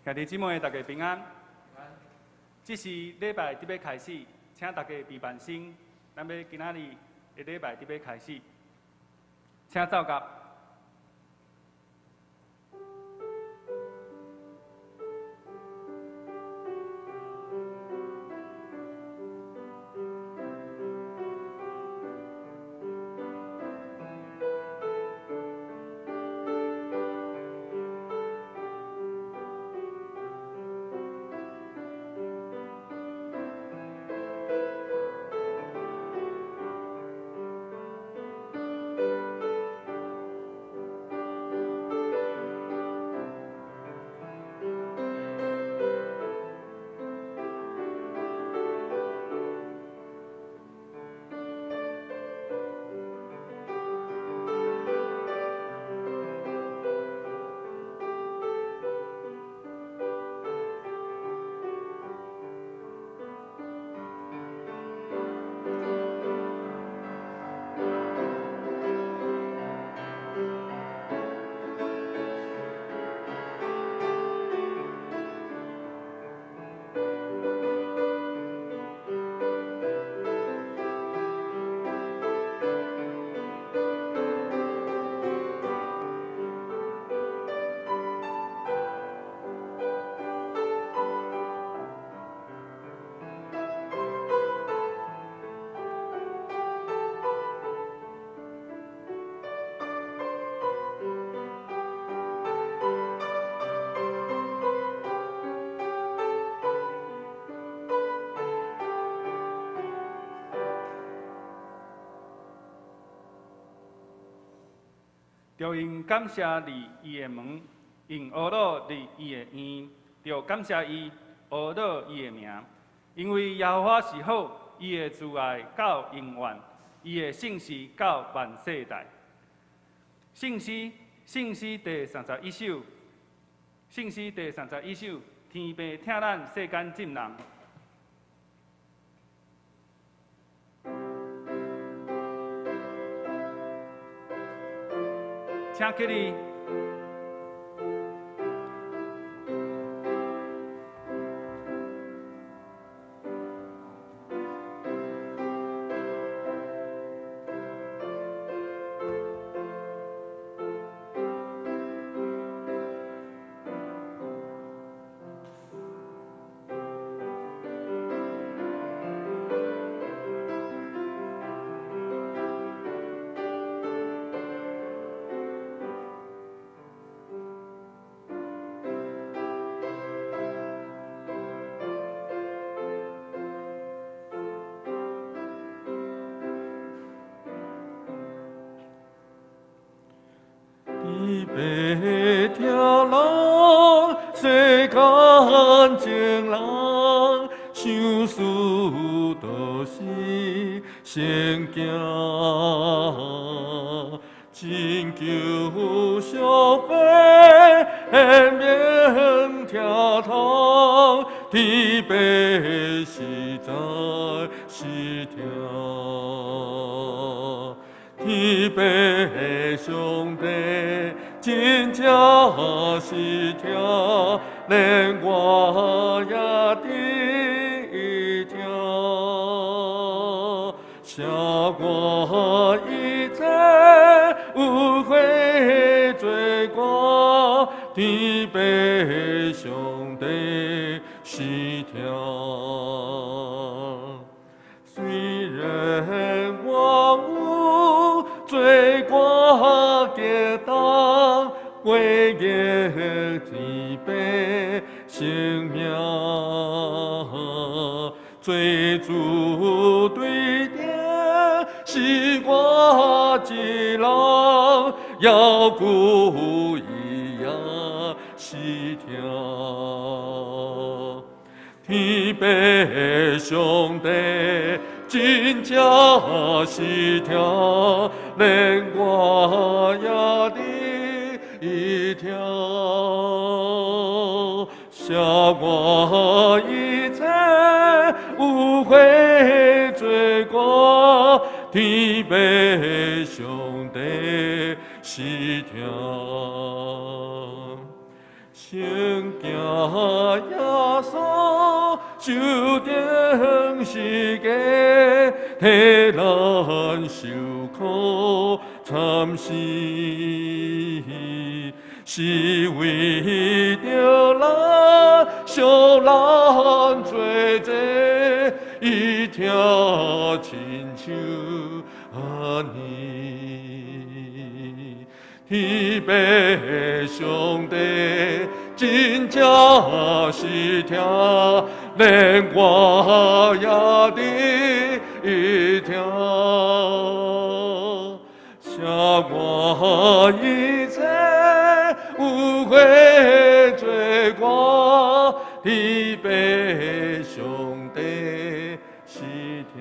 兄弟姊妹，大家平安。這是禮拜得欲開始，請大家備辦心。咱欲今仔日的禮拜得欲開始，請奏樂。著用感謝佇伊的門，用呵咾佇伊的院，著感謝伊，呵咾伊的名，因為耶和華是好，伊的慈愛到永遠，伊的信實到萬世代。聖詩，聖詩第三十一首，聖詩第三十一首，天父疼咱世間眾人。請起立。天父疼人，世間情人，相思就是先行，真求相会免疼痛，天父實在是疼。天父上帝真正是疼，連我也佇疼，寫我一切有悔罪過，天父上帝是疼。雖然我有罪過極重，為義天父生命，罪主對定是我一人，猶舊伊也是疼。天父上帝真正是疼，連我也佇疼，寫我一切有悔罪過，天父上帝是疼。聖行耶穌受釘十架，替咱受苦慘死，是為著咱贖咱罪債，伊疼親像按呢。天父上帝真正是疼，連我也佇疼，赦我一切污穢罪過，天父上帝是疼。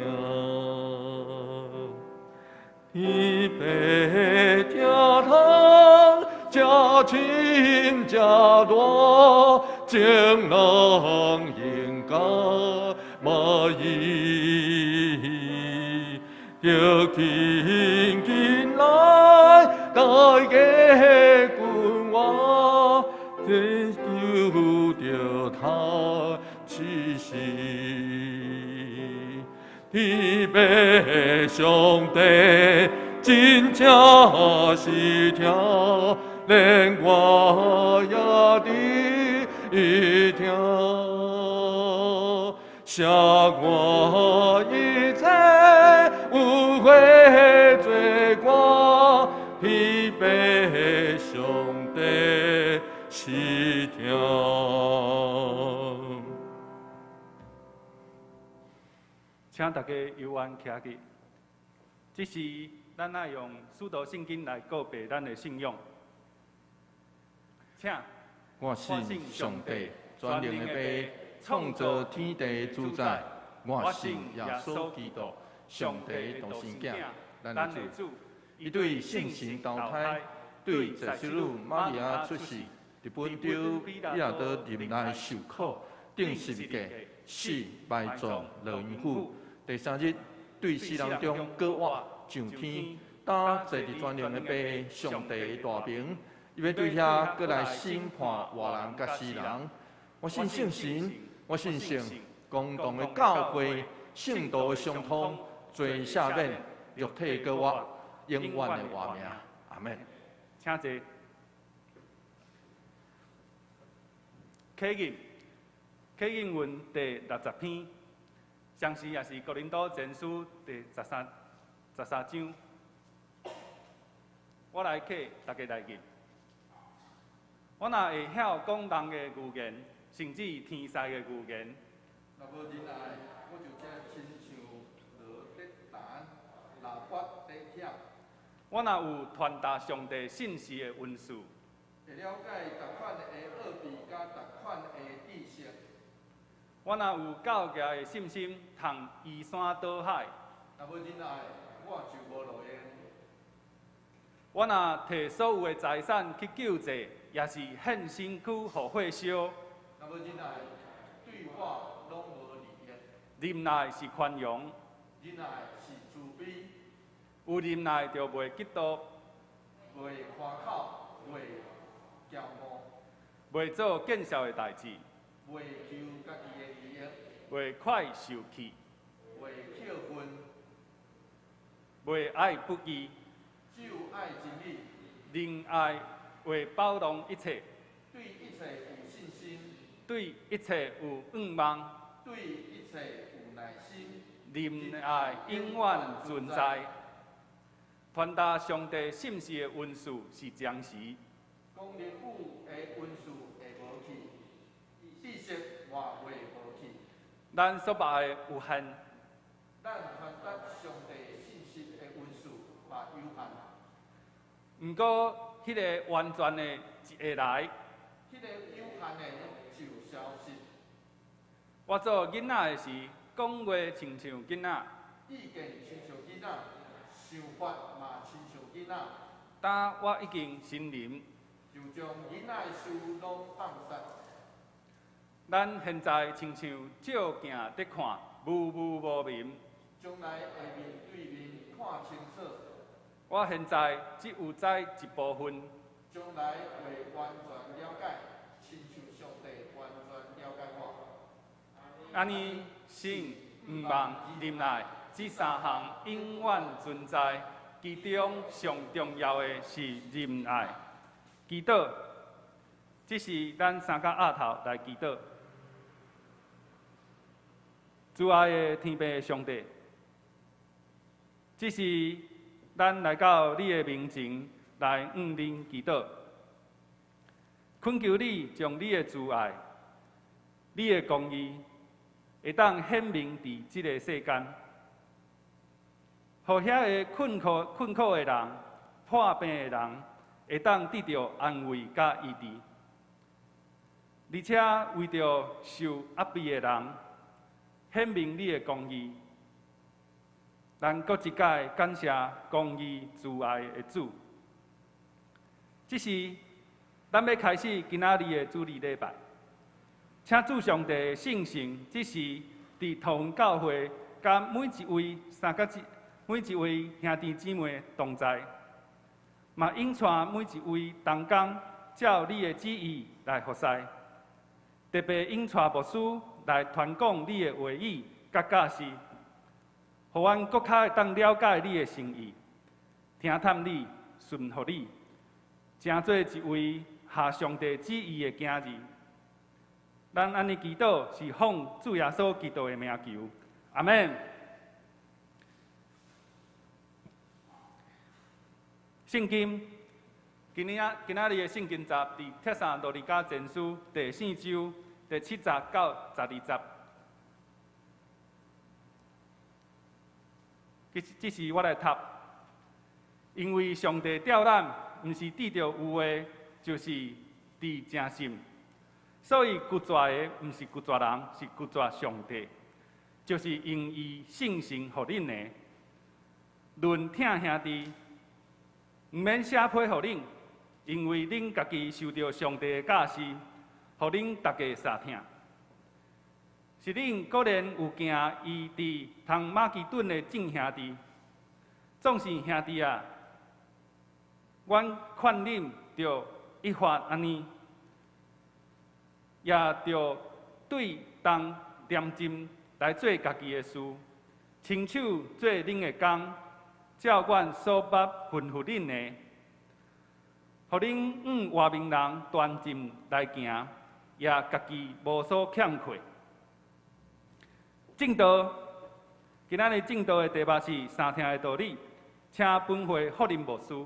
天父疼痛，這深這大，情人應該嘛伊，著緊緊來大家君王，這求著他指示。天父上帝真正是疼，連我也佇疼，赦我一切污穢罪過，天父上帝是疼。請大家幽怨徛起。這時，咱愛用使徒信經來告白咱的信仰。請。我信上帝，全能的父，創造天地主宰。我信耶穌基督，上帝獨生囝，咱的主。伊對聖神投胎，對濟修女瑪利亞出世，佇本丟彼拉多任內受苦，釘十字架，死埋葬，落陰府。第三日，對死人中閣活上天，當坐佇全能的父上帝大爿，伊欲對遐閣來審判活人佮死人。我信聖神，我信聖公同的教會，聖徒的相通，罪赦免，肉體閣活，永遠的活命。阿們。請坐。啟應，啟應文第60篇，相時也是哥林多前書第13章。我來啟，大家來念。我若會曉講人的語言，甚至天使的語言。若無仁愛，我就才親像鑼咧彈，喇叭咧響。我若有傳達上帝信息的恩賜，會了解逐款的奧秘佮逐款的知識。我若有教業的信心，通移山倒海。若無仁愛，我就無路用。我若摕所有的財產去救濟，抑是獻身軀予火燒。若無仁愛，對我攏無利益。忍耐是寬容。忍耐是慈悲。有忍耐就袂嫉妒，袂誇口，袂驕傲，袂做見笑的代誌，袂求家己的利益，袂快受氣，袂氣憤，袂愛不義，只有愛真理。仁愛會包容一切，對一切有信心，對一切有盼望，對一切有耐心。仁愛永遠存在。傳達上帝信息的恩賜是暫時，講言語的恩賜會無去，知識嘛會無去。咱所捌的有限，咱傳達上帝信息的恩賜嘛有限。毋過，彼個完全的一會來，彼個有限的就消失。我做囡仔的時，講話親像囡仔，意見親像囡仔，想法嘛親像囡仔。當我已經成人，就將囡仔的事攏放捒。咱現在親像照鏡佇看，模糊無明。將來會面對面看清楚。我現在只有知一部分。將來會完全了解，親像上帝按呢信、向望、忍耐，這三項永遠存在。其中上重要的是忍耐。祈禱，這是咱三個額頭來祈禱。慈愛的天父上帝，這是咱來到你的面前來向恁祈禱，懇求你將你的慈愛、你的公義，會當顯明佇這个世間，予遐个困苦困苦的人、破病的人，會當得著安慰佮醫治，而且為著受壓迫的人，顯明你的公義。咱閣一擺感謝公義慈愛的主。這時，咱欲開始今仔日的主日禮拜，請主上帝聖神，這時佇桃園教會，佮每一位三角每一位兄弟姊妹同在，嘛引帶每一位同工照你的旨意來服侍，特別引帶牧師來傳講你的話語佮教示，予阮閣較會當了解你的心意，聽探你，順服你，成做一位合上帝旨意的囝兒。咱按呢祈禱，是奉主耶穌基督的名求，阿們。聖經，今年啊，今仔日的聖經節佇帖撒羅尼迦前書第四章第七節到十二節。其實這時我來讀，因為上帝召咱，毋是佇著有話，就是佇誠信。所以拒絕的毋是拒絕人，是拒絕上帝，就是用伊聖神予恁的。論疼兄弟，毋免寫批予恁，因為恁家己受著上帝的教示，予恁逐家相疼。是恁固然有行伊佇通馬其頓的眾兄弟，總是兄弟啊，阮勸恁著一發按呢，也著對當念真來做家己的事，親手做恁的工，照阮所捌吩咐恁的，予恁向外面人端正來行，也家己無所欠缺。證道，今仔日證道的題目是三疼的道理，請本會福林牧師。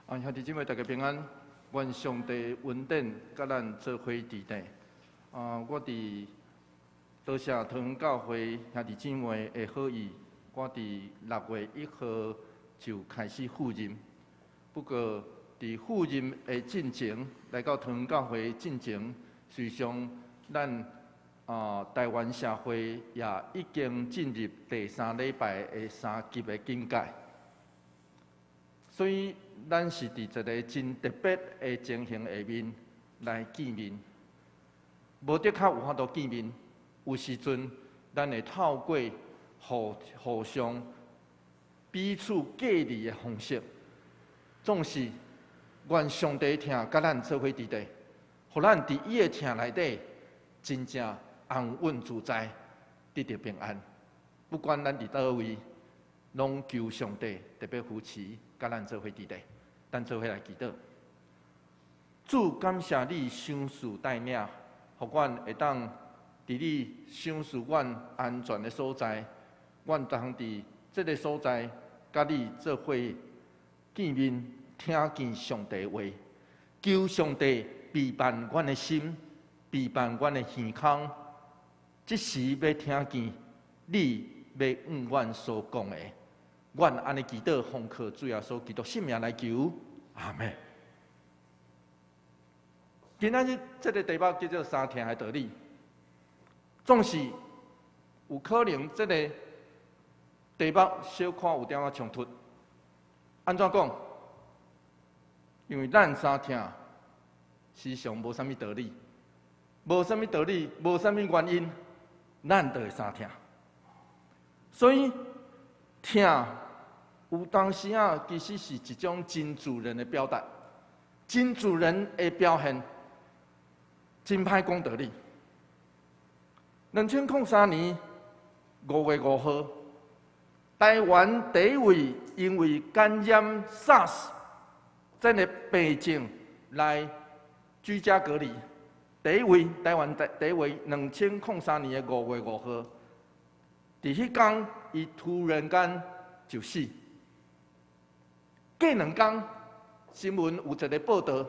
啊，兄弟姊妹，大家平安。願上帝恩典佮咱做伙佇內。啊，我佇多謝桃園教會兄弟姊妹的好意，我佇6月1號就開始赴任。不過，佇赴任的進前，來到桃園教會進前，事實上咱台灣社會也已經進入第三禮拜的三級的警戒，所以咱是佇一个真特別的情形下面來見面，無的確有法度見面。有時陣，咱會透過互互相彼此隔離的方式，總是願上帝疼佮咱做伙佇底，予咱佇伊的疼內底真正安穩自在，得著平安。不管咱佇佗位，攏求上帝特別扶持，佮咱做伙佇底，咱做伙來祈禱。主，感謝你賞賜帶領，予阮會當佇你賞賜阮安全的所在，阮通佇這个所在，佮你做伙見面，聽見上帝話，求上帝備辦阮的心，備辦阮的耳孔，這時欲聽見你欲向阮所講的，阮按呢祈禱，奉靠主耶穌基督聖名來求，阿們。今仔日這个題目叫做三疼的道理，總是有可能這个題目小可有點仔衝突。按怎講？因為咱三疼時常無啥物道理，無啥物道理，無啥物原因，咱就會相疼。所以疼有當時啊，其實是一種真自然的表達，真自然的表現，真歹講道理。2003年5月5號，台灣第一位因為感染 SARS 這个病症來居家隔離。第一位，台灣第一位，2003年的5月5號，佇彼工，伊突然間就死。過兩工，新聞有一个報導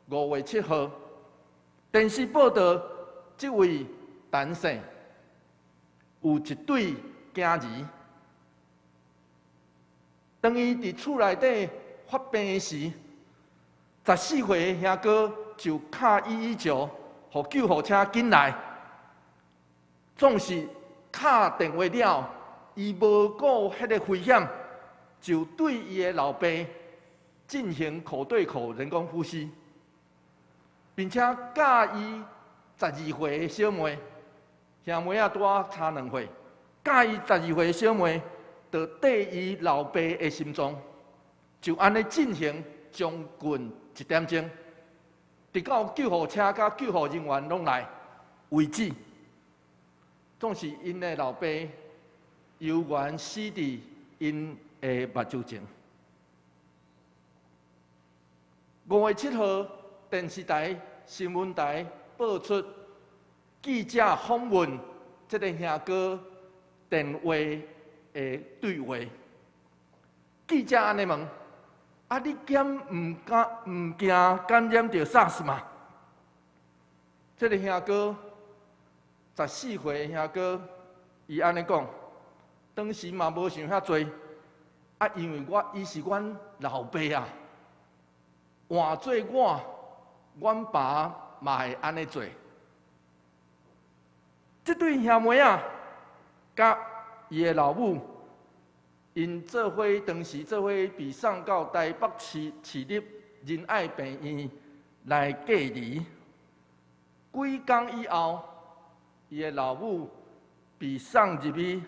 ，5月7號，電視報導，這位陳姓有一對囝兒，當伊佇厝內底發病時，14歲兄哥就敲119，予救護車緊來。總是敲電話了，伊無顧彼个危險，就對伊的老爸進行口對口人工呼吸，並且佮伊12歲的小妹，兄妹仔拄仔差2歲，佮伊十二歲的小妹，就綴伊老爸的心臟，就按呢進行將近一點鐘，直到救護車佮救護人員攏來為止。總是𪜶的老爸猶原死佇𪜶的目睭前。5月7號，電視台新聞台報出記者訪問這个兄哥電話的對話。記者按呢問：啊，你敢毋敢毋驚感染著 SARS 嗎？這个兄哥，14歲的兄哥，伊按呢講，當時嘛無想遐濟，啊，因為我伊是阮老爸啊，換做我，阮爸嘛會按呢做。這對兄妹仔，佮伊的老母，𪜶做伙當時做伙被送到台北市市立仁愛病院來隔離。幾工以後，伊的老母被送入去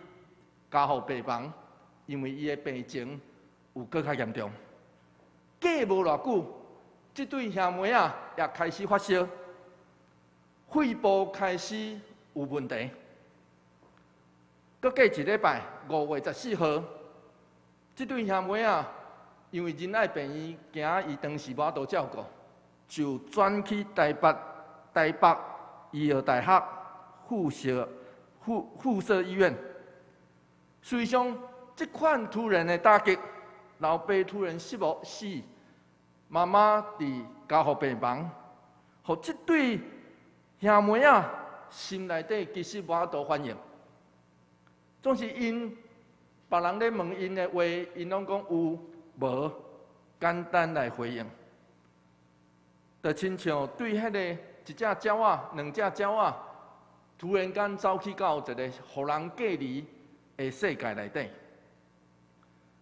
加護病房，因為伊的病情有閣較嚴重。過無偌久，這對兄妹仔也開始發燒，肺部開始有問題。閣過一禮拜，5月14號，這對兄妹仔因為仁愛病院驚伊當時無法度照顧，就轉去台北醫藥大學附設醫院。事實上，這款突然的打擊，老爸突然失落死，媽媽佇加護病房，予這對兄妹仔心內底其實無法度反應。總是𪜶別人咧問𪜶的話，𪜶攏講有無，簡單來回應。就親像對彼个一隻鳥仔、兩隻鳥仔，突然間走去到一个予人隔離的世界內底，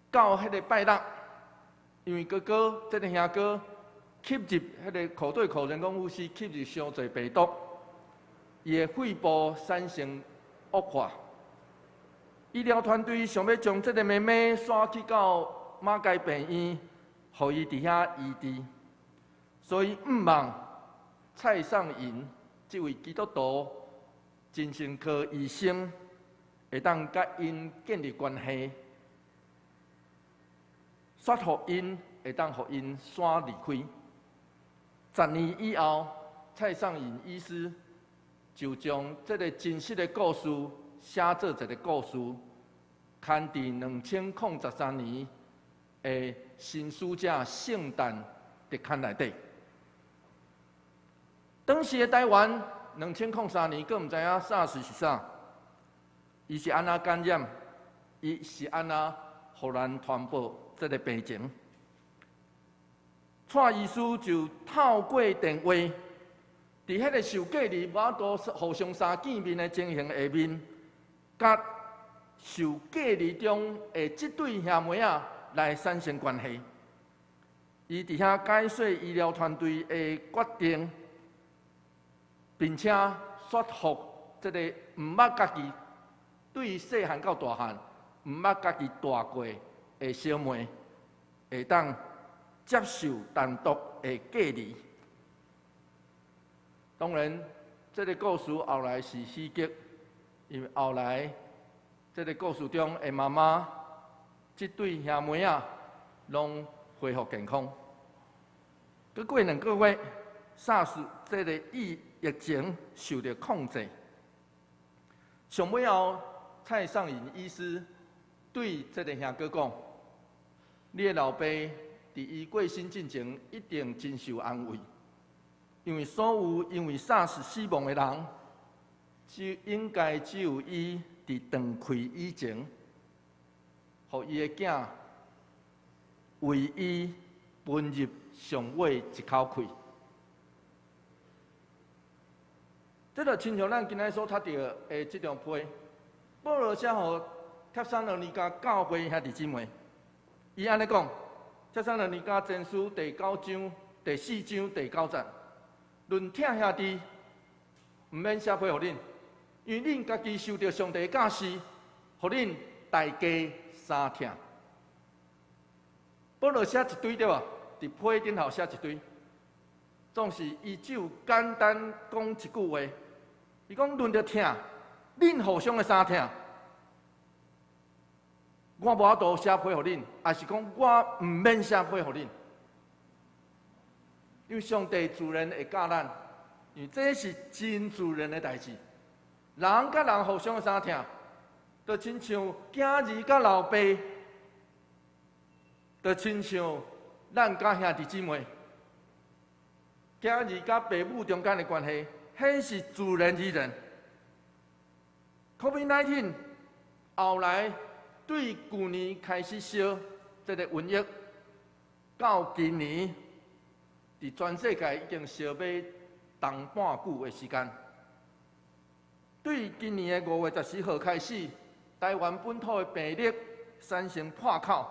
到彼个拜六，因為哥哥這个兄哥吸入彼个口對口人工呼吸，吸入傷濟病毒，伊的肺部產生惡化。醫療團隊想欲將這个妹妹徙去到馬偕病院，予伊佇遐醫治。所以，毋望蔡尚銀這位基督徒精神科醫生會當佮𪜶建立關係，說服𪜶會當予𪜶徙離開。10年以後，蔡尚銀醫師就將這个真實的故事寫做一个故事，刊佇2013年的《新使者聖誕》特刊內底。當時的台灣，2003年，閣毋知影 SARS 是啥，伊是按怎感染，伊是按怎予人傳播這个病情。蔡醫師就透過電話，佇彼个受隔離無法度互相相見面的情形下面，佮受隔離中的這對兄妹仔來產生關係。伊佇遐解說醫療團隊的決定，並且說服這个毋捌家己對細漢到大漢，毋捌家己帶過的小妹，會當接受單獨的隔離。當然，這个故事後來是喜劇。因為後來這个故事中的媽媽，這對兄妹仔攏恢復健康。閣過2個月，SARS 這个疫情受著控制。上尾後，蔡尚穎醫師對這个兄哥講：你的老爸佇伊過身進前，一定真受安慰，因為所有因為 SARS 死亡的人，只應該只有伊佇斷氣以前，予伊的囝為伊分入上尾一口氣。這就親像咱今仔所讀著的這張批，保羅寫予帖撒羅尼迦教會兄弟姊妹，伊按呢講：帖撒羅尼迦前書第九章第四章第九節，論疼兄弟，毋免寫批予恁，因為恁家己受著上帝教示，予恁大家相疼。保羅寫一堆對無？佇批頂頭寫一堆，總是伊只有簡單講一句話。伊講論著疼，恁互相的相疼，我無法度寫批予恁，抑是講我毋免寫批予恁，因為上帝自然會教咱，因為這是真自然的代誌。人佮人互相的相疼，就親像囝兒佮老爸，就親像咱佮兄弟姊妹，囝兒佮爸母中間的關係，彼是自然而然。COVID-19 後來對舊年開始燒這个瘟疫，到今年，佇全世界已經燒欲冬半久的時間。對今年的5月14號開始，台灣本土的病例產生破口，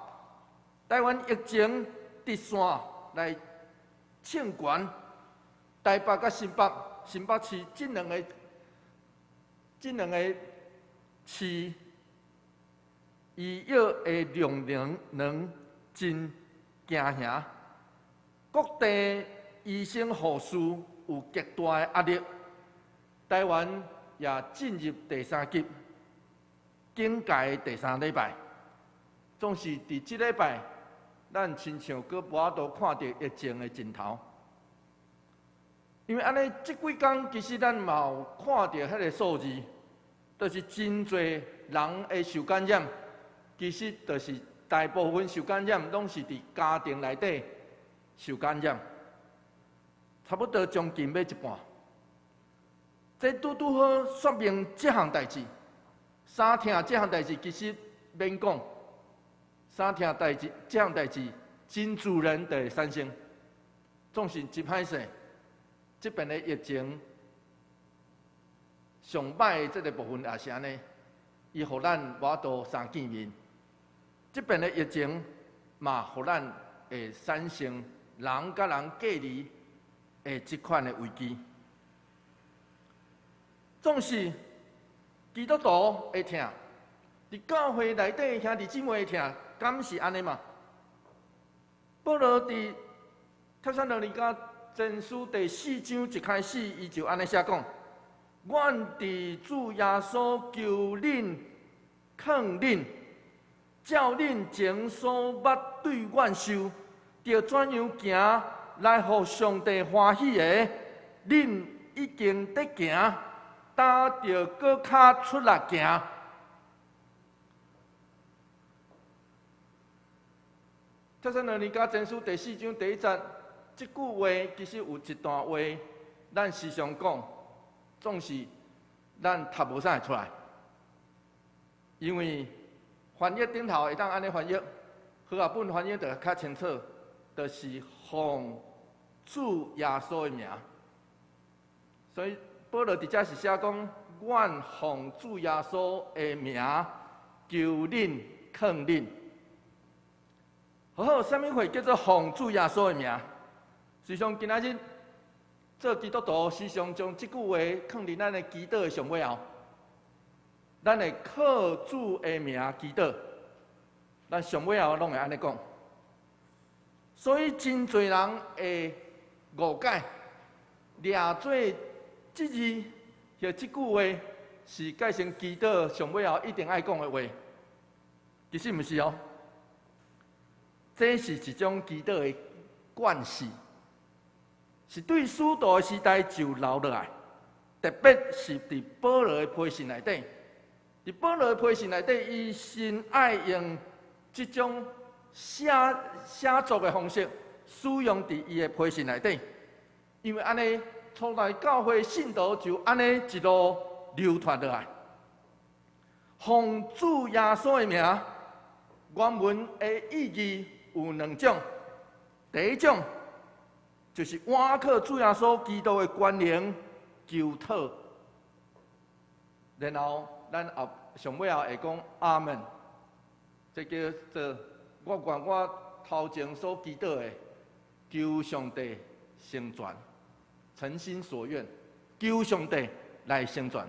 台灣疫情直線來衝懸，台北佮新北、新北市這兩個市，醫藥的量能真驚嚇，各地醫生護士有極大的壓力，台灣也進入第三級警戒的第三禮拜，總是佇這禮拜，咱親像閣無法度看著疫情的盡頭。因為按呢，這幾工其實咱嘛有看著彼个數字，就是真濟人會受感染，其實就是大部分受感染攏是佇家庭內底受感染，差不多將近欲一半。這拄拄好說明這項代誌，相疼這項代誌其實免講，相疼代誌這項代誌真自然就會產生，總是真歹勢。這邊的疫情上歹的這个部分也是按呢，伊予咱無法度相見面。這邊的疫情嘛，予咱會產生人佮人隔離的這款的危機。總是基督徒會疼，佇教會內底兄弟姊妹會疼，敢是按呢嘛？保羅佇帖撒羅尼迦前書第四章一開始，伊就按呢寫講：阮佇主耶穌求恁、勸恁，照恁前所捌對阮受，著怎樣行來予上帝歡喜的，恁已經佇行，焦著閣較出力行。帖撒羅尼迦前書第四章第一節，這句話其實有一段話，咱時常講，總是咱讀無啥會出來，因為翻譯頂頭會當按呢翻譯，和合本翻譯就較清楚，就是奉主耶穌的名。所以保羅佇遮是寫講，阮奉主耶穌的名求恁勸恁。好好，啥物會叫做奉主耶穌的名？時常今仔日做基督徒，時常將這句話囥佇咱的祈禱的上尾後。咱會靠主的名祈禱，咱上尾後攏會按呢講。所以真濟人會誤解，掠做這字或這句話，是改成祈禱上尾後一定愛講的話，其實毋是哦。這是一種祈禱的慣勢，是對使徒的時代就留落來，特別是佇保羅的批信內底，佇保羅的批信內底，伊真愛用這種寫寫作的方式使用佇伊的批信內底，因為按呢，初代教會信徒就按呢一路流傳落來，奉主耶穌的名，原文的意義有兩種。第一種就是倚靠主耶穌基督的權能求討，然後咱後上尾後會講阿門，這叫做我願我頭前所祈禱的，求上帝成全，誠心所願，求上帝來成全。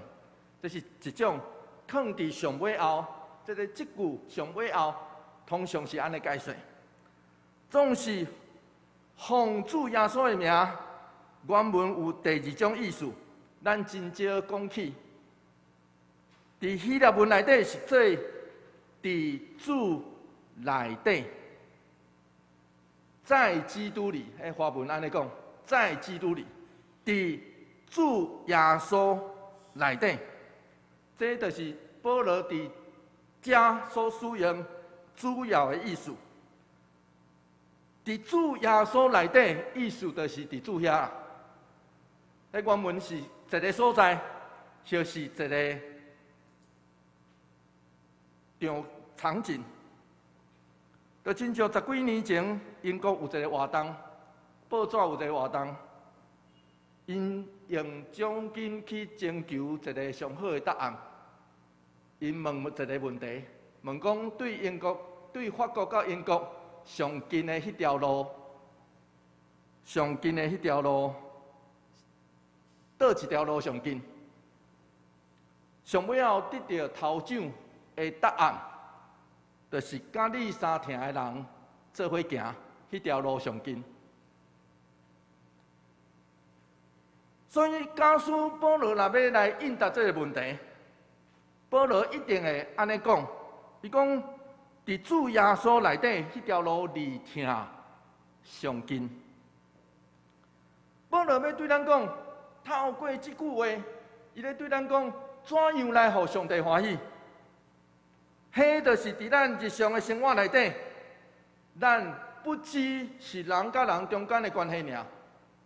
這是一種囥佇上尾後，這个這句上尾後，通常是按呢解釋。總是奉主耶穌的名，原文有第二種意思，咱真少講起。佇希臘文內底是做佇主內底，在基督裡，彼華文按呢講，在基督裡，佇主耶穌內底，這就是保羅佇遮所使用主要的意思。佇主耶穌內底，意思就是佇主遐。彼原文是一个所在，或是一个場場景。就親像十幾年前，英國有一个活動，報紙有一个活動，𪜶用獎金去徵求一个上好的答案。𪜶問一个問題，問講對英國、對法國佮英國上近的彼條路，上近的彼條路，佗一條路上近？上尾後得著頭獎的答案，就是佮你相疼的人做伙行，彼條路上近。所以，假使保羅若欲來應答這个問題，保羅一定會按呢講，伊講佇主耶穌內底彼條路離疼上近。保羅欲對咱講，透過這句話，伊咧對咱講，怎樣來予上帝歡喜？彼就是佇咱日常的生活內底，咱不只是人佮人中間的關係爾，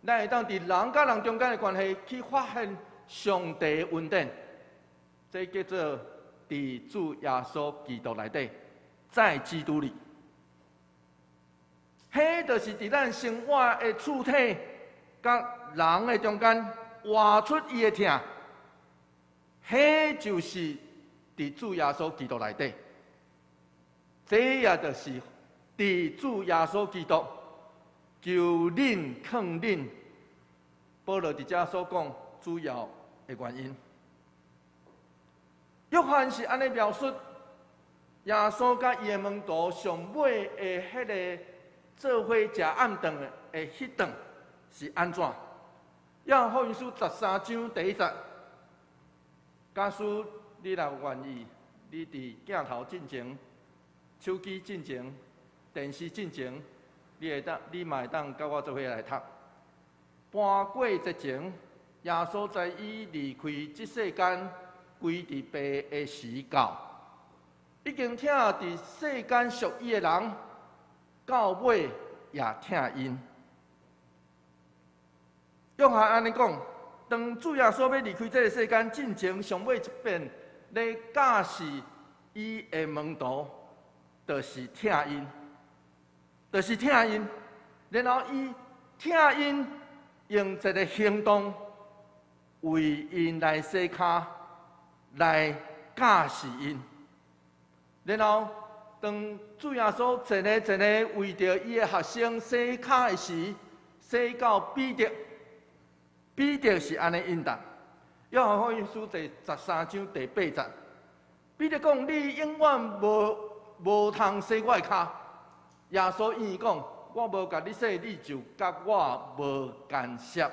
咱會當佇人佮人中間的關係去發現上帝的恩典，這叫做佇主耶穌基督內底，在基督裡。彼就是佇咱生活的處體佮人的中間活出伊的疼，彼就是佇主耶穌基督內底，這也就是佇主耶穌基督求恁勸恁，保羅佇遮所講主要的原因。約翰是按呢描述耶穌佮伊的門徒上尾的彼个做伙食暗頓的彼頓是按怎？約翰福音書十三章第一節，假使你若願意，你佇鏡頭進前、手機進前、電視進前，你會當，你嘛會當佮我做伙來讀。盤過節前，耶穌知伊離開這世間，歸佇父的時到，已經疼佇世間屬伊的人，到尾也疼𪜶。約翰按呢講，當主耶穌欲離開這个世間進前，上尾一遍咧教示伊的門徒，就是疼𪜶，就是疼𪜶。然後伊疼𪜶，用一个行動為𪜶來洗跤，來教示𪜶。然後當主耶穌一个一个為著伊的學生洗跤的時，洗到彼得。彼得是按呢應答，約翰福音書第十三章第八節，彼得講：你永遠無無通洗我的跤。耶穌應伊講：我無共你洗，你就佮我無干涉。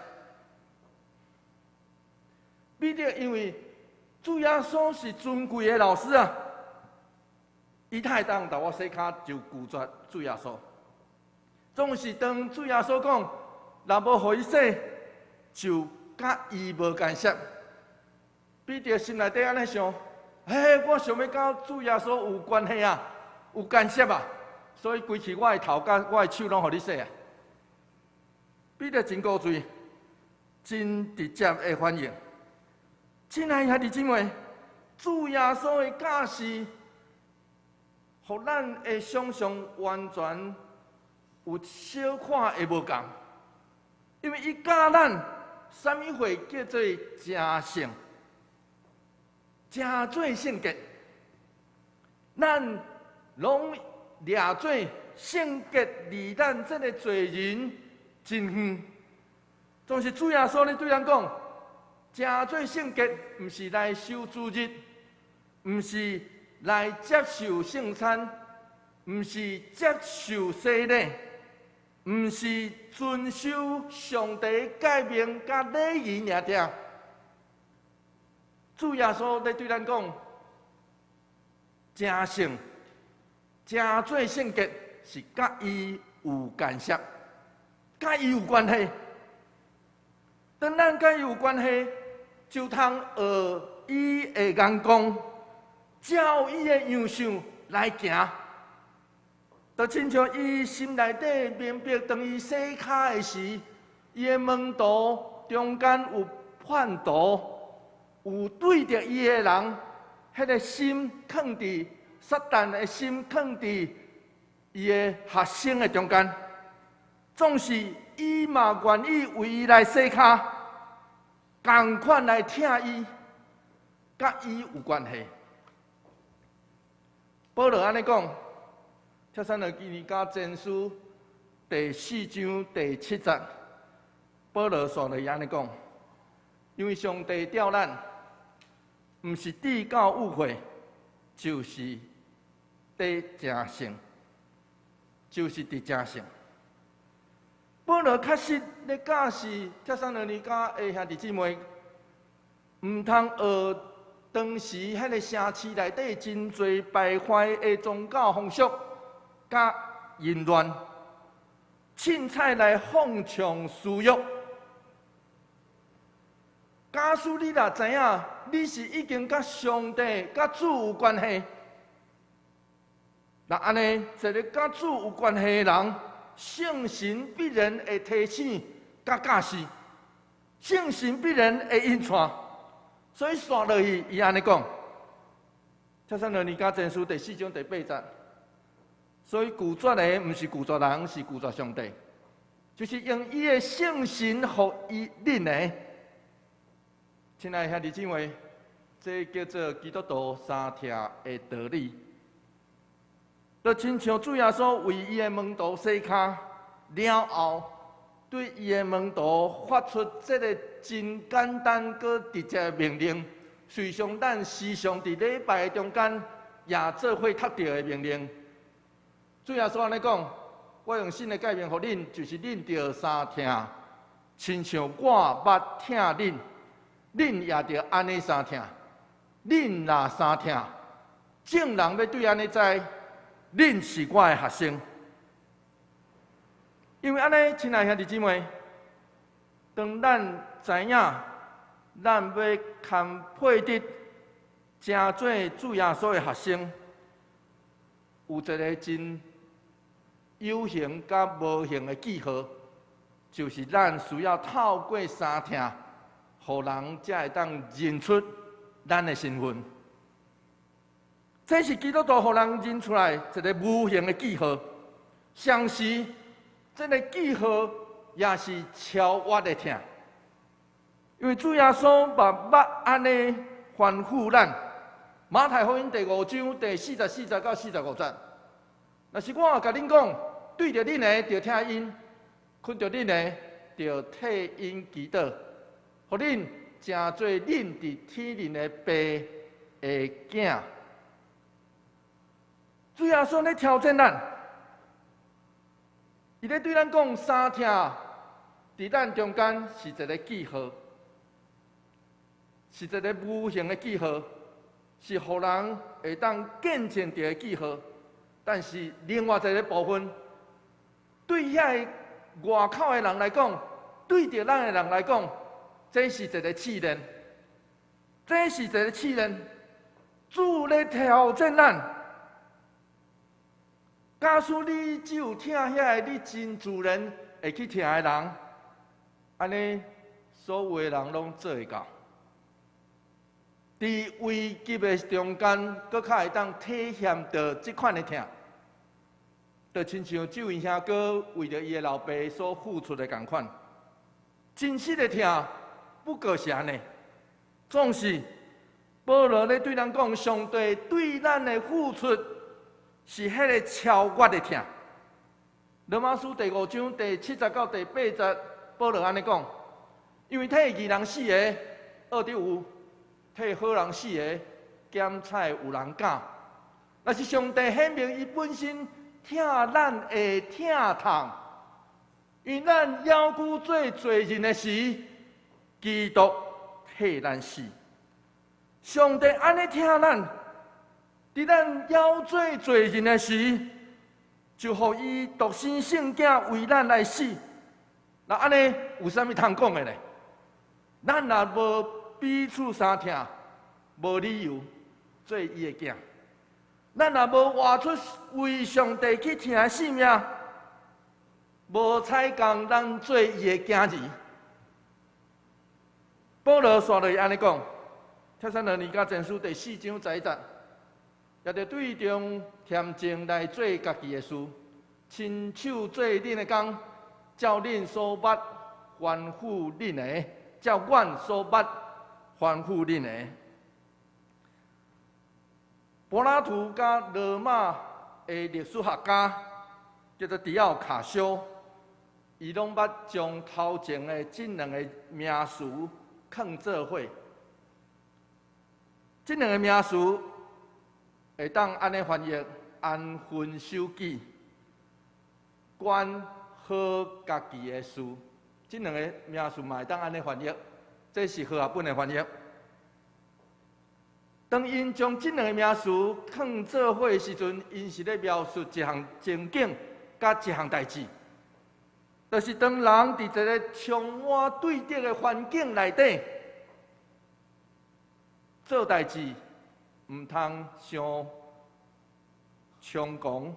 彼得因為主耶穌是尊貴的老師啊，伊會當共我洗跤就拒絕主耶穌。總是當主耶穌講，若無予伊洗，就佮伊無干涉。彼得心內底按呢想：嘿，我想欲佮主耶穌有關係啊，有干涉啊，所以規氣我的頭佮我的手攏予你洗啊。彼得真古錐，真直接的反應。親愛兄弟姊妹，主耶穌的教示，予咱的想象完全有小可的無仝，因為伊教咱啥物貨叫做成聖，成做聖潔。咱攏掠做聖潔，離咱這个罪人真遠。總是主耶穌咧對咱講，成做聖潔，毋是來守主日，毋是來接受聖餐，毋是接受洗禮，毋是遵守上帝誡命佮禮儀爾爾。主耶穌咧對咱講，成聖、成做聖潔是佮伊有干涉，佮伊有關係。當咱佮伊有關係，就通學伊的眼光，照伊的樣式來行。就親像伊心內底明白，當伊洗跤的時，伊的門徒中間有叛徒，有對著伊的人，彼個心囥佇撒旦的心囥佇伊的學生的中間，總是伊嘛願意為伊來洗跤，仝款來疼伊，佮伊有關係。保羅按呢講，帖撒羅尼迦前書第四章第七節，保羅煞落按呢講，因為上帝召咱，毋是至到誤會，就是佇成聖，就是佇成聖。保羅確實咧教示帖撒羅尼迦的兄弟姊妹，毋通學當時彼个城市內底真濟敗壞的宗教風俗，佮淫亂，凊彩來放縱私欲。假使你若知影，你是已經佮上帝、佮主有關係，若按呢，一个佮主有關係的人，聖神必然會提醒佮教示，聖神必然會引帶，所以煞落去，伊按呢講，帖撒羅尼迦前書第四章第八節。所以拒絕的毋是拒絕人，是拒絕上帝，就是用伊的聖神予伊恁的。親愛兄弟姊妹，這叫做基督徒相疼的道理。就親像主耶穌為伊的門徒洗跤了後，對伊的門徒發出這个真簡單閣直接的命令，隨常咱時常佇禮拜中間也做伙讀著的命令。主耶穌按呢講：我用新的誡命予恁，就是恁著相疼，親像我捌疼恁，恁也著按呢相疼。恁若相疼，眾人欲對按呢知，恁是我的學生。因為按呢，親愛兄弟姊妹，當咱知影，咱欲堪配得成做主耶穌的學生，有一个真有形佮無形的記號，就是咱需要透過相疼，予人才會當認出咱的身份。這是基督徒予人認出來一个無形的記號，同時，這个記號也是超越的疼，因為主耶穌嘛捌按呢吩咐咱，馬太福音第五章第44節到45節。若是我共恁講，對著恁的，著疼𪜶；困著恁的，著替𪜶祈禱，予恁成做恁佇天靈的爸的囝。主耶穌咧挑戰咱，伊咧對咱講，相疼佇咱中間是一个記號，是一个無形的記號，是予人會當見證著的記號。但是另外一個部分，對遐个外口的人來講，對著咱的人來講，這是一個試煉，這是一個試煉。主咧挑戰咱，假使你只有疼遐个你真自然會去疼的人，按呢所有的人攏做會到。佇危急的中間，閣較會當體驗著這款的疼，就親像這位兄哥為著伊的老爸所付出的仝款，真實的疼不過是按呢。總是保羅咧對咱講，上帝對咱的付出是彼个超越的疼。羅馬書第五章第七節到第八節，保羅按呢講：因為替義人死的，惡得有；替好人死的，減彩有人敢。若是上帝顯明伊本身疼咱的疼痛，因為咱猶閣做罪人的時，基督替咱死。上帝按呢疼咱，佇咱猶做罪人的時，就予伊獨生聖囝為咱來死。那按呢有啥物通講的呢？咱若無彼此相疼，無理由做伊的囝。咱若無活出為上帝去疼的性命，無彩工咱做伊的囝兒。保羅煞落去按呢講，帖撒羅尼迦前書第四章十一節，也著對中恬靜來做家己的事，親手做恁的工，照恁所捌吩咐恁的，照阮所捌吩咐恁的。柏拉圖佮羅馬的歷史學家叫做狄奧卡修，伊攏捌將頭前的這兩个名詞囥做伙。這兩个名詞會當按呢翻譯：安分守己，管好家己的事。這兩个名詞嘛會當按呢翻譯，這是和合本的翻譯。當𪜶將這兩个名詞囥做伙的時陣，𪜶是咧描述一項情景佮一項代誌，就是當人佇一个充滿對敵的環境內底做代誌，毋通傷猖狂，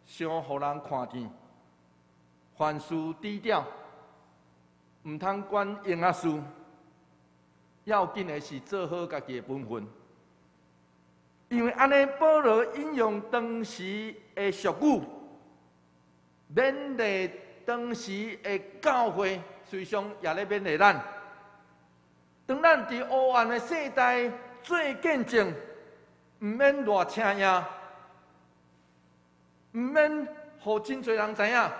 傷予人看見，凡事低調，毋通管閒仔事，要緊的是做好家己的本分。因為按呢，保羅引用當時的俗語，勉勵當時的教會，實際上也咧勉勵咱。當咱佇黑暗的世代做見證，毋免偌請贏，毋免予真濟人知影。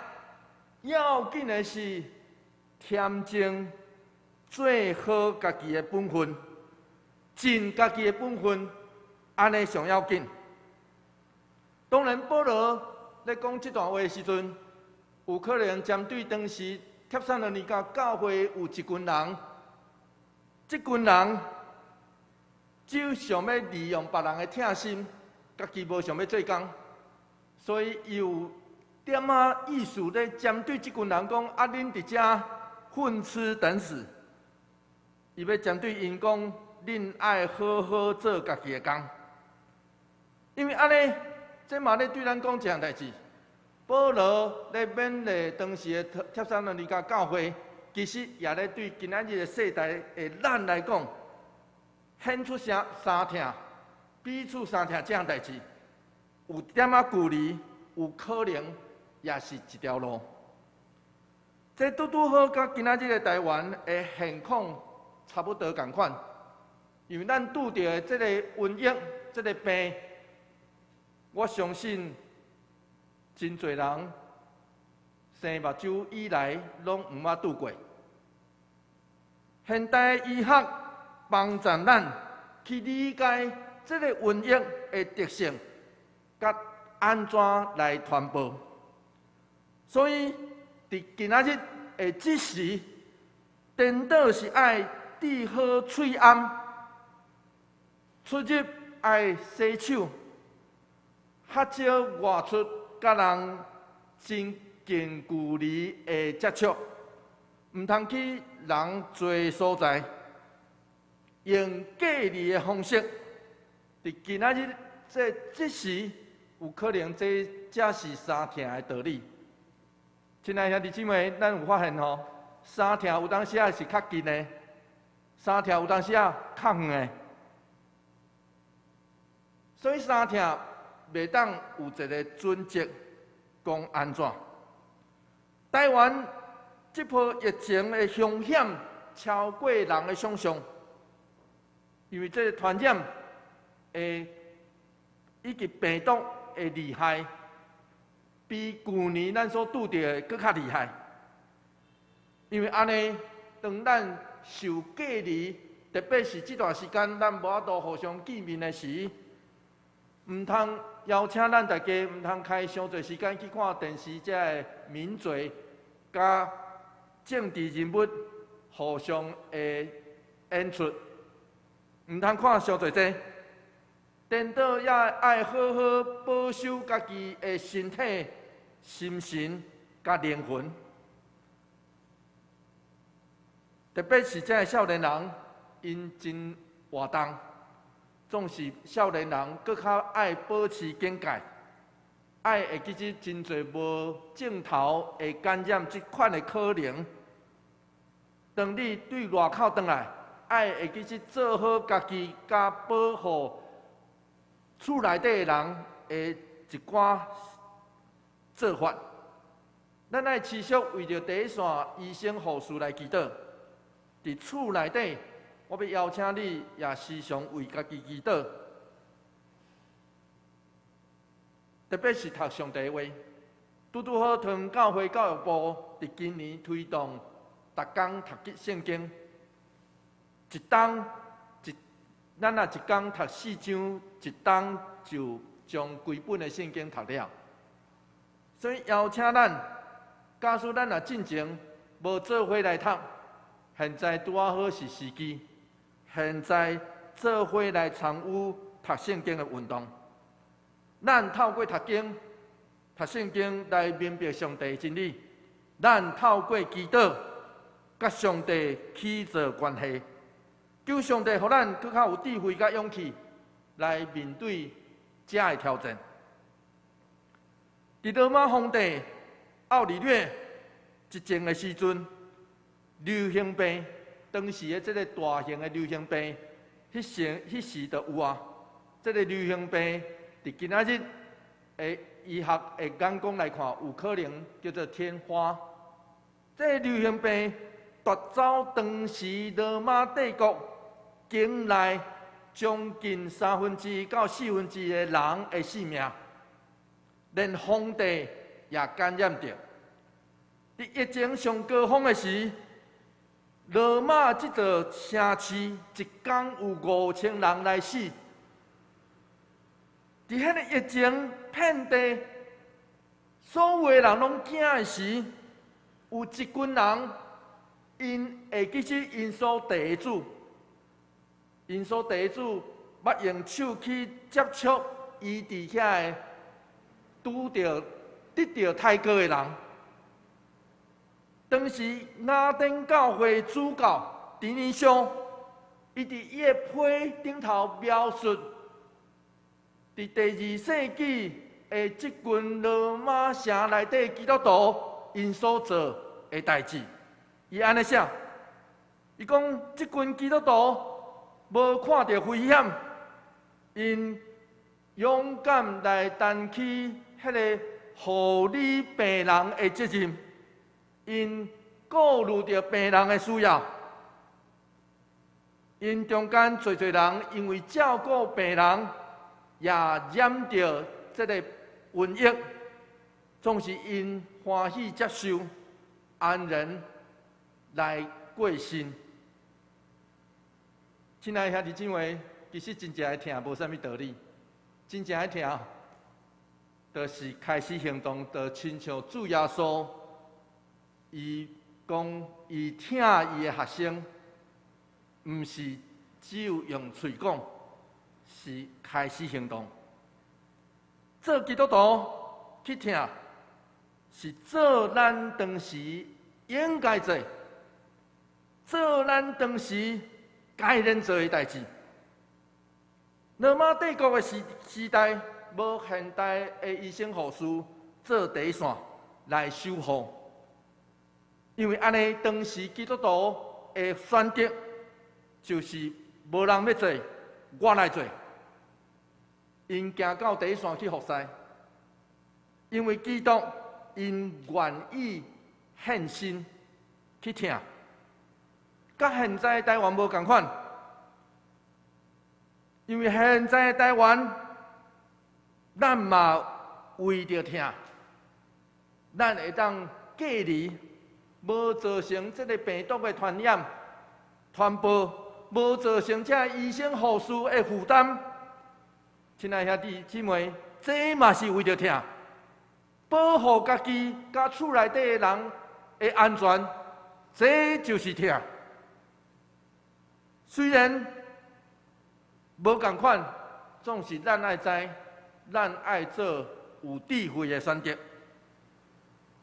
要緊的是恬靜做好家己的本分，盡家己的本分。按呢上要緊。當然，保羅咧講這段話的時陣，有可能針對當時帖撒羅尼迦教會有一群人，這群人只想欲利用別人的疼心，家己無想欲做工，所以伊有點仔意思咧針對這群人講：啊，恁佇遮混吃等死。伊欲針對𪜶講，恁愛好好做家己的工。因為按呢，這嘛咧對咱講一項代誌。保羅咧勉勵當時的帖撒羅尼迦教會，其實也咧對今仔日的世代的咱來講，顯出啥相疼，彼此相疼這項代誌，有點仔距離，有可能也是一條路。這拄拄好佮今仔日的台灣的現況差不多仝款，因為咱拄著的這个瘟疫、這个病，我相信真濟人生目睭以來攏毋捌拄過。現代醫學幫助咱去理解這个瘟疫的特性，佮按怎來傳播。所以，佇今仔日的這時，顛倒是愛戴好喙罨，出入愛洗手，較少外出佮人真近距離的接觸，毋通去人濟所在，用隔離的方式。佇今仔日這這時，有可能這才是相疼的道理。親愛兄弟姊妹，咱有發現吼，相疼有當時仔是較近的，相疼有當時仔較遠的，所以相疼袂當有一個準則講按怎。台灣這波疫情的凶險超過人的想象，因為這個傳染的以及病毒的厲害，比舊年咱所拄著的閣較厲害。因為按呢，當咱受隔離，特別是這段時間咱無法度互相見面的時，毋通邀請咱大家，毋通開傷濟時間去看電視，這个名嘴佮政治人物互相的演出，毋通看傷濟這。顛倒也愛好好保守家己的身體、心神佮靈魂。特別是這个少年人，𪜶真活動，總是少年人閣較愛保持警戒，愛會記得真濟無症頭會感染這款的可能。當你對外口轉來，愛會記得做好家己佮保護厝內底的人的一寡做法。咱愛持續為著第一線醫生護士來祈禱。佇厝內底，我欲邀請你也時常為家己祈禱，特別是讀上帝的話。拄拄好，桃園教會教育部佇今年推動逐工讀經聖經，一冬一，咱若一工讀四章，一冬就將規本的聖經讀了。所以邀請咱，假使咱若進前無做伙來讀，現在拄仔好是時機。現在做伙來參與讀聖經的運動，咱透過讀經、讀聖經來明白上帝的真理。咱透過祈禱，佮上帝起做關係，求上帝予咱閣較有智慧、佮勇氣來面對這个挑戰。佇羅馬皇帝奧里略執政的時陣，流行病，當時的這个大型的流行病，彼時彼時就有啊。這个流行病，佇今仔日的醫學的眼光來看，有可能叫做天花。這个流行病奪走當時羅馬帝國境內將近三分之一到四分之一的人的性命，連皇帝也感染著。佇疫情上高峰的時，羅馬這座城市一工有5000人來死。佇彼个疫情遍地，所有的人攏驚的時，有一群人，𪜶會記起𪜶所地的主，𪜶所地的主捌用手去接觸伊佇遐个拄著得著胎哥的人。當時雅典教會主教狄尼修，伊佇伊的批頂頭描述，佇第二世紀的這群羅馬城內底基督徒𪜶所做的代誌，伊按呢寫，伊講這群基督徒無看著危險，𪜶勇敢來擔起彼个護理病人的責任。𪜶顧慮著病人的需要，𪜶中間濟濟人因為照顧病人，也染著這个瘟疫，總是𪜶歡喜接受，安然來過身。親愛兄弟姊妹，其實真正的疼無啥物道理，真正的疼，就是開始行動，就親像主耶穌。伊講，伊疼伊的學生，毋是只有用喙講，是開始行動。做基督徒去疼，是做咱當時應該做，做咱當時該恁做的代誌。羅馬帝國的時代，無現代的醫生護士做第一線來守護，因為按呢當時基督徒的選擇就是無人欲做，我來做。𪜶行到第一線去服侍，因為基督𪜶願意獻身去疼，佮現在台灣無仝款，因為現在台灣，咱嘛為著疼，咱會當隔離，無造成這个病毒的傳染、傳播，無造成這醫生護士的負擔。親愛兄弟姊妹，這嘛是為著疼，保護家己佮厝內底的人的安全，這就是疼。雖然無仝款，總是咱愛知，咱愛做有智慧的選擇。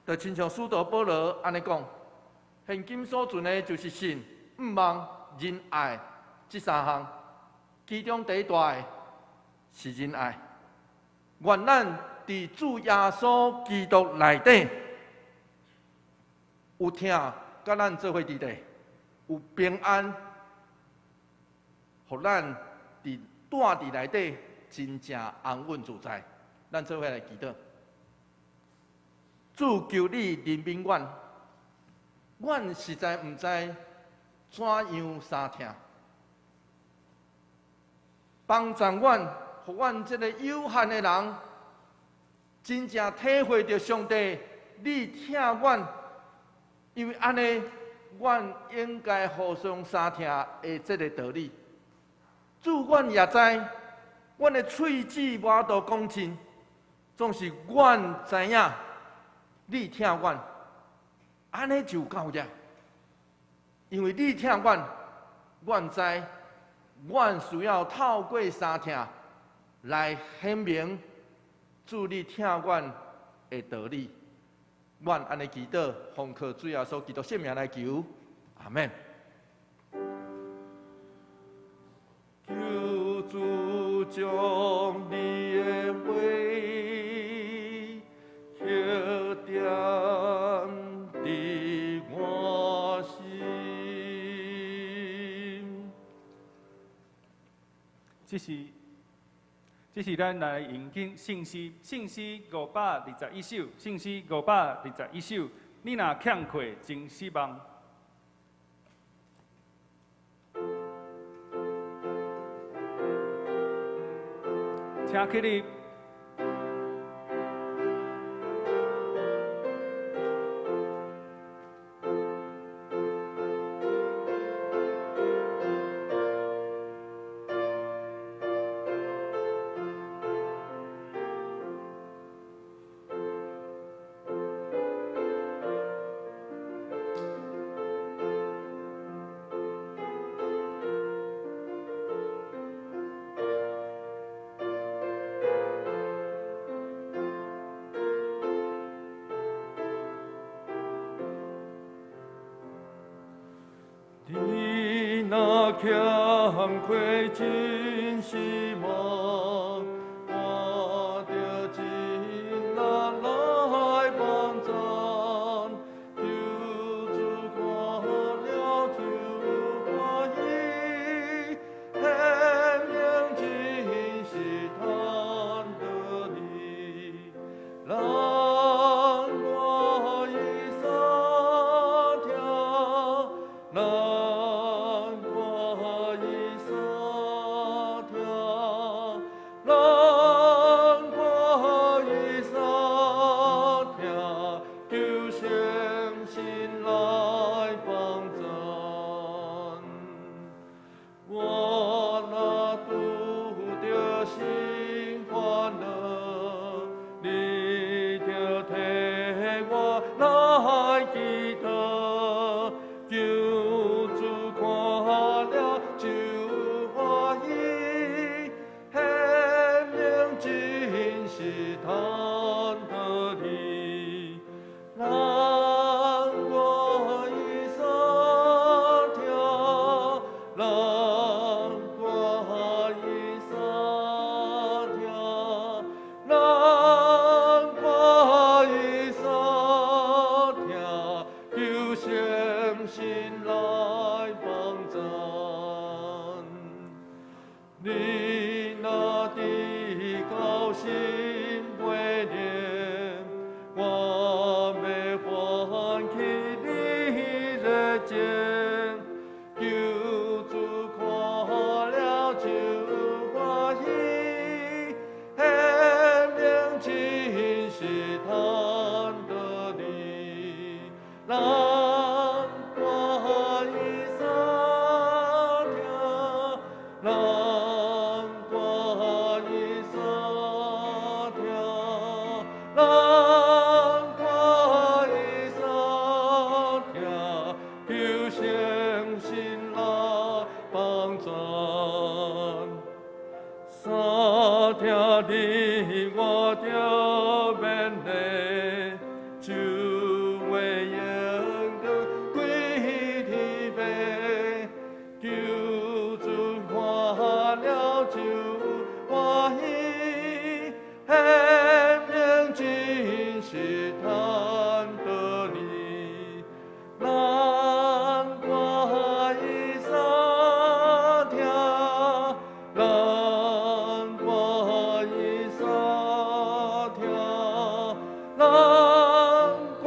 就親像使徒保羅按呢講，現今所存的就是信、盼望、仁愛這三項，其中第一大的是仁愛。願咱佇主耶穌基督內底有疼，佮咱做伙佇咧，有平安，予咱佇住佇內底真正安穩自在。咱做伙來祈禱。主求你憐憫阮，阮實在毋知怎樣相疼，幫助阮，予阮這个有限的人，真正體會著上帝，你疼阮，因為按呢，阮應該互相相疼的這个道理。主，阮也知，阮的喙齒無法度講盡，總是阮知影，你疼阮，按呢就夠了。因為你疼阮，阮知，阮需要透過相疼來顯明主你疼阮的道理。阮按呢祈禱，奉靠主耶穌基督聖名來求，阿們。求主將你的話刻點佇我心。這是咱來引經聖詩，聖詩521首，聖詩521首。你若欠缺，真失望。請起立。你若欠缺真失望，我著盡力來幫贊。求主看了就歡喜，顯明真是貪得你。難怪伊相疼，難怪伊相疼，難你若得高心袂念，我欲喚起你熱情，救主看了就歡喜，顯明真是貪得利。咱歌伊三聽，咱歌伊三聽，咱歌伊三聽，求聖神來幫贊。三聽你我著勉勵，就會榮光歸天父。救主看了就歡喜，顯明真是貪得利。咱歌伊三聽，咱歌伊三聽，咱歌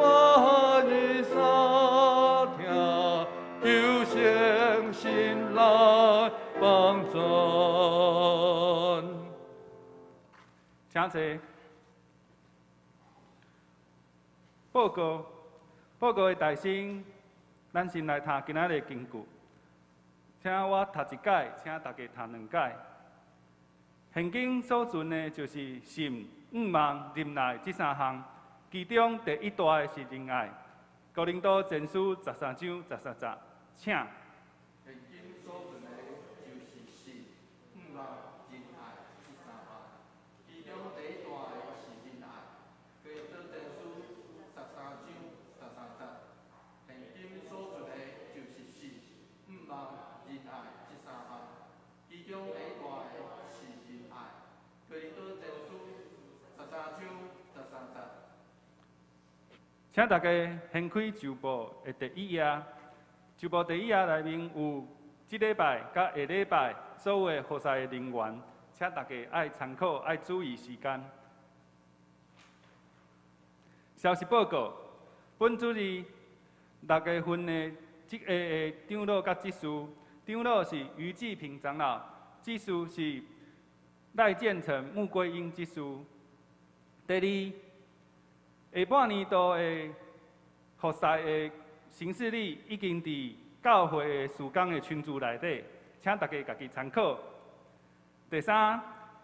伊三聽，求聖神來幫贊。請坐。報告，報告的大先，咱先來讀今仔日的經句。請我讀一擺，請大家讀兩擺。現今所存的就是信、向望、忍耐這三項，其中第一大的是仁愛。哥林多前書13章13節，請。現今所存的就是信、向望、忍耐這三項，其中第一大的是仁愛。哥林多前書13章13節，現今所存的就是信、向望、忍耐這三項，其中第一大的是仁愛。哥林多前書13章13節。請大家掀開周報的第一頁，周報第一頁內面有這禮拜佮下禮拜所有的服侍的人員，請大家愛參考，愛注意時間。消息報告，本主日六月份的這個的長老佮執事，長老是余志平長老，執事是賴建成、穆桂英執事。第二，下半年度的服侍的行事曆已經佇教會的事工的群組內底，請大家家己參考。第三，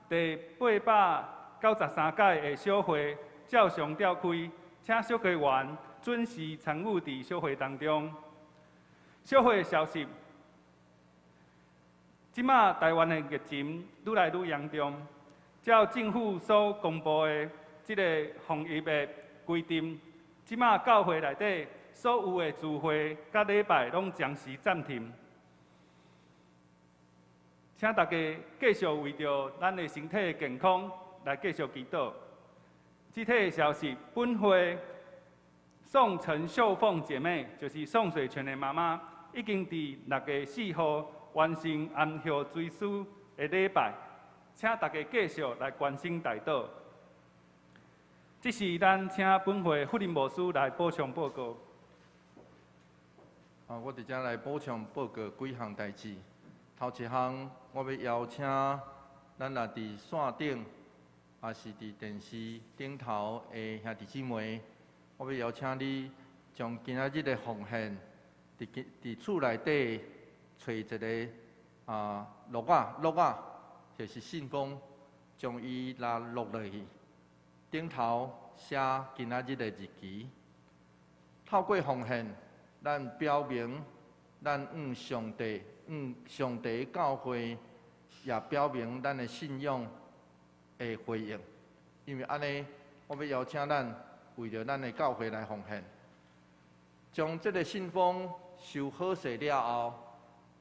第893屆的小會照常召開，請小會員準時參與佇小會當中。小會的消息，這馬台灣的疫情愈來愈嚴重，照政府所公布的這個防疫的規定，這馬教會內底所有的聚會佮禮拜攏暫時暫停。請大家繼續為著咱的身體健康來繼續祈禱。這體的消息，本會宋陳秀鳳姐妹，就是宋水泉的媽媽，已經佇6月4號完成安息追思的禮拜，請大家繼續來關心代禱。這時，咱請本會福林牧師來補充報告。啊，我佇遮來補充報告幾項代誌。頭一項，我欲邀請咱若佇線頂，抑是佇電視頂頭的兄弟姊妹，我欲邀請你將今仔日的奉獻，佇佇厝內底揣一个摞仔摞仔，就是信封，將伊來摞落去，頂頭寫今仔日的日期。透過奉獻，咱表明咱向上帝、向上帝教會，也表明咱的信仰的回應。因為按呢，我欲邀請咱為著咱的教會來奉獻，將這个信封收好勢了後，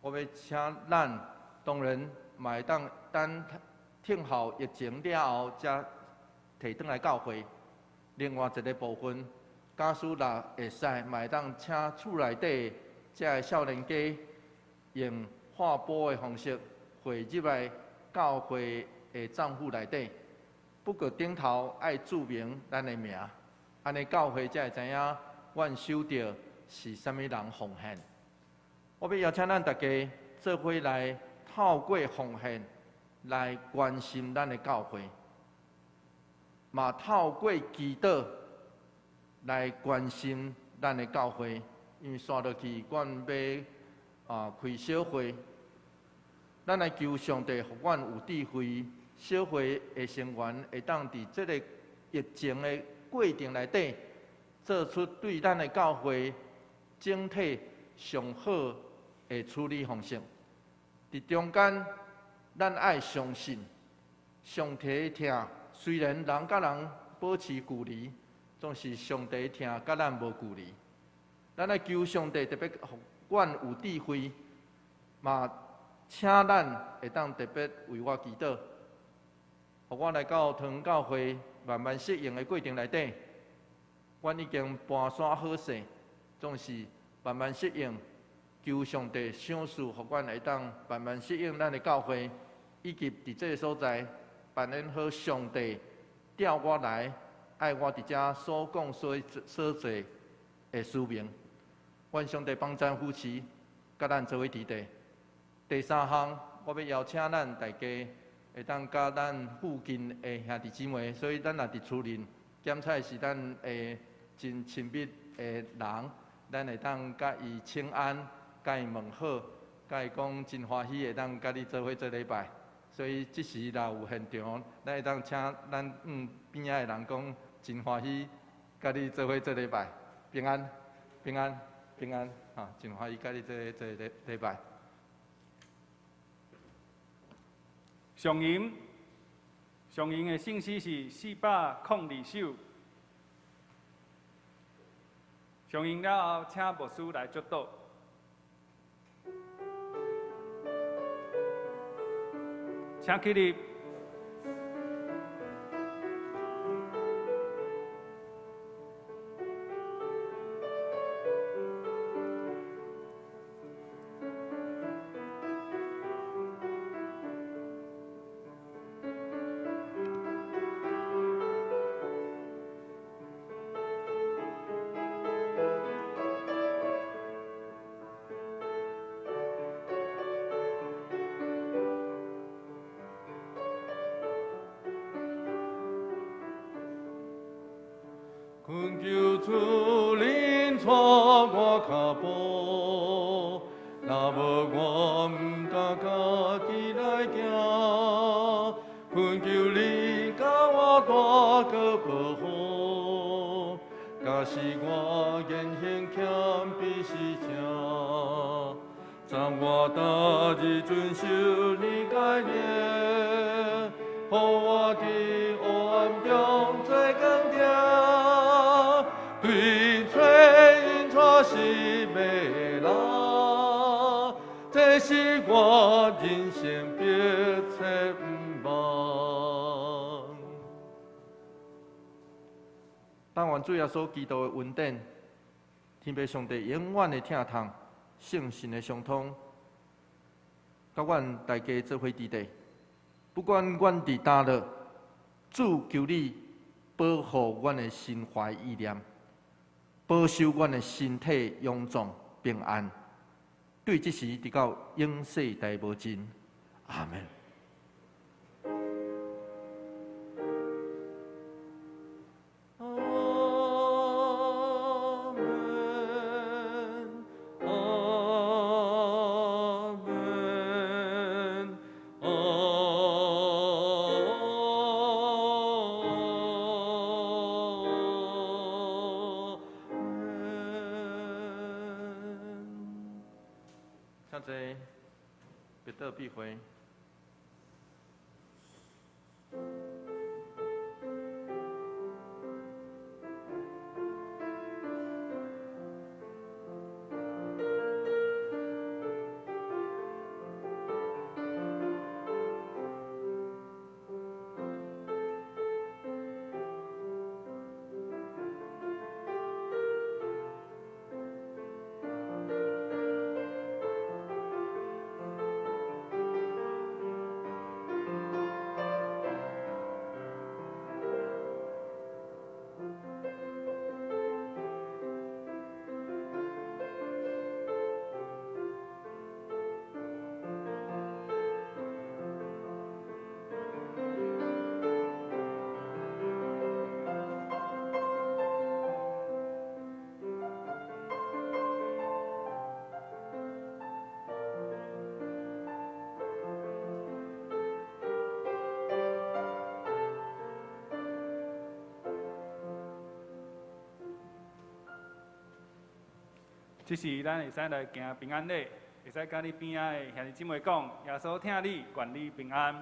我欲請咱當然嘛會當等聽候疫情了後，才提轉來教會。另外一个部分，假使若會使，嘛會當請厝內底遮个少年家用劃撥的方式匯入來。教會的帳戶內底，不過頂頭愛註明咱的名，按呢教會才會知影阮收著是啥物人奉獻。我欲邀請咱大家做伙來透過奉獻來關心咱的教會，嘛透過祈禱來關心咱的教會，因為紲落去，阮欲開小會，咱來求上帝，予阮有智慧，小會的成員會當佇這個疫情的過程內底，做出對咱的教會整體上好的處理方式。佇中間，咱愛相信上帝疼，雖然人佮人保持距離，總是上帝疼佮咱無距離。咱愛求上帝特別予阮有智慧，嘛請咱會當特別為我祈禱，予我來到桃園教會慢慢適應的過程內底，阮已經搬徙好勢，總是慢慢適應。求上帝賞賜，予阮會當慢慢適應咱的教會，以及佇這个所在扮演好上帝調我來，愛我佇遮所講所做的使命。願上帝幫贊扶持，佮咱做伙佇地。第三項，我欲邀請咱大家會當佮咱附近的兄弟姊妹，所以咱若佇厝裡檢查是咱的真親密的人，咱會當佮伊請安，佮伊問好，佮伊講真歡喜會當佮你做伙做禮拜。所以這時若有現場，咱會當請咱邊仔的人講真歡喜，佮你做伙做禮拜，平安，平安，平安，哈，真歡喜佮你做伙做禮拜。上吟，上吟的聖詩是402首。上吟了後，請牧師來祝禱。請起立。懇求主領帶我跤步，若無我毋敢家己來行。懇求你共我大閣保護，假使我言行欠比是正，怎我逐日遵守你誡命，予我佇黑暗中做光點。對找引帶失迷的人，這是我人生迫切盼望。但願主耶穌基督的恩典，天父上帝永遠的疼痛，聖神的相通，佮阮大家做伙佇地。不管阮佇佗落，主求你保護阮的心懷意念，保守阮的身體勇壯平安。對這時直到永世代無盡。阿們。阿們，阿們，阿們。請坐，別倒閉會。這時咱會使來行平安禮，會使佮你邊仔的兄弟姊妹講：耶穌疼你，願你平安。